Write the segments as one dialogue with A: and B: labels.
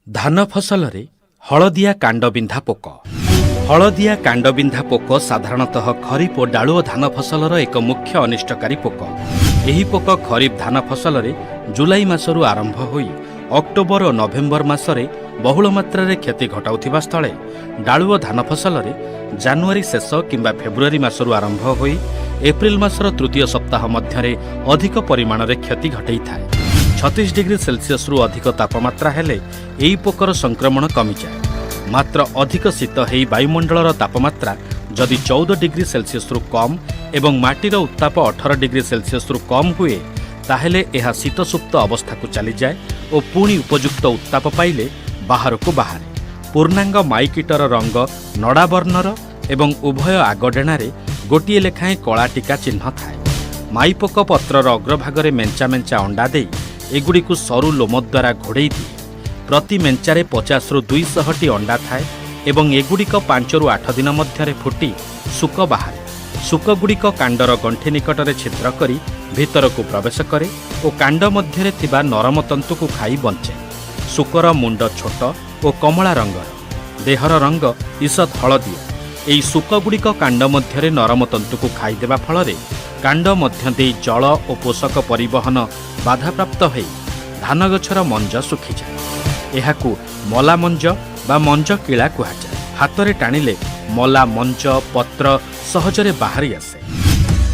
A: ଧାନ ଫସଲରେ ହଳଦିଆ କାଣ୍ଡବିନ୍ଧା ପୋକ। ହଳଦିଆ କାଣ୍ଡବିନ୍ଧା ପୋକ ସାଧାରଣତଃ ଖରିଫ ଓ ଡାଳୁଅ ଧାନ ଫସଲର ଏକ ମୁଖ୍ୟ ଅନିଷ୍ଟକାରୀ ପୋକ। ଏହି ପୋକ ଖରିଫ ଧାନ ଫସଲରେ ଜୁଲାଇ ମାସରୁ ଆରମ୍ଭ ହୋଇ ଅକ୍ଟୋବର ଓ ନଭେମ୍ବର ମାସରେ ବହୁଳ ମାତ୍ରାରେ କ୍ଷତି ଘଟାଉଥିବା ସ୍ଥଳେ ଡାଳୁଅ ଧାନ ଫସଲରେ ଜାନୁଆରୀ ଶେଷ କିମ୍ବା ଫେବୃଆରୀ ମାସରୁ ଆରମ୍ଭ ହୋଇ ଏପ୍ରିଲ ମାସର ତୃତୀୟ ସପ୍ତାହ ମଧ୍ୟରେ ଅଧିକ ପରିମାଣରେ କ୍ଷତି ଘଟାଇଥାଏ। 36 ଡିଗ୍ରୀ ସେଲସିୟସରୁ ଅଧିକ ତାପମାତ୍ରା ହେଲେ ଏହି ପୋକର ସଂକ୍ରମଣ କମିଯାଏ। ମାତ୍ର ଅଧିକ ଶୀତ ହେଇ ବାୟୁମଣ୍ଡଳର ତାପମାତ୍ରା ଯଦି 14 ଡିଗ୍ରୀ ସେଲସିୟସରୁ କମ୍ ଏବଂ ମାଟିର ଉତ୍ତାପ 18 ଡିଗ୍ରୀ ସେଲସିୟସରୁ କମ୍ ହୁଏ, ତାହେଲେ ଏହା ଶୀତସୁପ୍ତ ଅବସ୍ଥାକୁ ଚାଲିଯାଏ ଓ ପୁଣି ଉପଯୁକ୍ତ ଉତ୍ତାପ ପାଇଲେ ବାହାରକୁ ବାହାରେ। ପୂର୍ଣ୍ଣାଙ୍ଗ ମାଇକୀଟର ରଙ୍ଗ ନଡ଼ାବର୍ଣ୍ଣର ଏବଂ ଉଭୟ ଆଗଡେଣାରେ ଗୋଟିଏ ଲେଖାଏଁ କଳା ଟୀକା ଚିହ୍ନ ଥାଏ। ମାଇପୋକ ପତ୍ରର ଅଗ୍ରଭାଗରେ ମେଞ୍ଚା ମେଞ୍ଚା ଅଣ୍ଡା ଦେଇ ଏଗୁଡ଼ିକୁ ସରୁ ଲୋମ ଦ୍ୱାରା ଘୋଡ଼େଇ ଦିଏ। ପ୍ରତି ମେଞ୍ଚାରେ 50ରୁ 200ଟି ଅଣ୍ଡା ଥାଏ ଏବଂ ଏଗୁଡ଼ିକ 5ରୁ 8 ଦିନ ମଧ୍ୟରେ ଫୁଟି ଶୁକ ବାହାରେ। ଶୁକଗୁଡ଼ିକ କାଣ୍ଡର ଗଣ୍ଠି ନିକଟରେ ଛିଦ୍ର କରି ଭିତରକୁ ପ୍ରବେଶ କରେ ଓ କାଣ୍ଡ ମଧ୍ୟରେ ଥିବା ନରମ ତନ୍ତୁକୁ ଖାଇ ବଞ୍ଚେ। ଶୁକର ମୁଣ୍ଡ ଛୋଟ ଓ କମଳା ରଙ୍ଗର, ଦେହର ରଙ୍ଗ ଈଷତ୍ ହଳଦିଆ। ଏହି ଶୁକଗୁଡ଼ିକ କାଣ୍ଡ ମଧ୍ୟରେ ନରମ ତନ୍ତୁକୁ ଖାଇଦେବା ଫଳରେ କାଣ୍ଡ ମଧ୍ୟ ଦେଇ ଜଳ ଓ ପୋଷକ ପରିବହନ ବାଧାପ୍ରାପ୍ତ ହୋଇ ଧାନଗଛର ମଞ୍ଜ ଶୁଖିଯାଏ। ଏହାକୁ ମଲା ମଞ୍ଜ ବା ମଞ୍ଜ କିଳା କୁହାଯାଏ। ହାତରେ ଟାଣିଲେ ମଲା ମଞ୍ଜ ପତ୍ର ସହଜରେ ବାହାରି ଆସେ।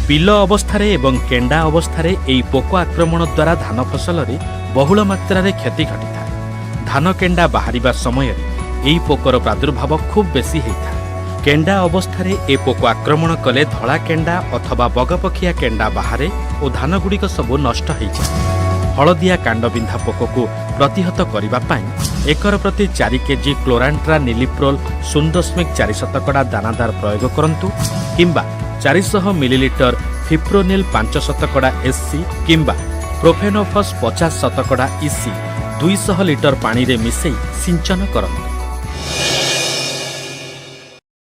A: ପିଲ ଅବସ୍ଥାରେ ଏବଂ କେଣ୍ଡା ଅବସ୍ଥାରେ ଏହି ପୋକ ଆକ୍ରମଣ ଦ୍ୱାରା ଧାନ ଫସଲରେ ବହୁଳ ମାତ୍ରାରେ କ୍ଷତି ଘଟିଥାଏ। ଧାନ କେଣ୍ଡା ବାହାରିବା ସମୟରେ ଏହି ପୋକର ପ୍ରାଦୁର୍ଭାବ ଖୁବ୍ ବେଶୀ ହୋଇଥାଏ। କେଣ୍ଡା ଅବସ୍ଥାରେ ଏ ପୋକ ଆକ୍ରମଣ କଲେ ଧଳା କେଣ୍ଡା ଅଥବା ବଗପଖିଆ କେଣ୍ଡା ବାହାରେ ଓ ଧାନଗୁଡ଼ିକ ସବୁ ନଷ୍ଟ ହୋଇଯାଏ। ହଳଦିଆ କାଣ୍ଡବିନ୍ଧା ପୋକକୁ ପ୍ରତିହତ କରିବା ପାଇଁ ଏକର ପ୍ରତି 4 କେଜି କ୍ଲୋରାଣ୍ଟ୍ରା ନିଲିପ୍ରୋଲ 0.4 ଶତକଡ଼ା ଦାନାଦାର ପ୍ରୟୋଗ କରନ୍ତୁ କିମ୍ବା 400 ମିଲିଲିଟର ଫିପ୍ରୋନିଲ୍ 5 ଶତକଡ଼ା ଏସ୍ସି କିମ୍ବା ପ୍ରୋଫେନୋଫସ୍ 50 ଶତକଡ଼ା ଇସି 200 ଲିଟର ପାଣିରେ ମିଶାଇ ସିଞ୍ଚନ କରନ୍ତୁ।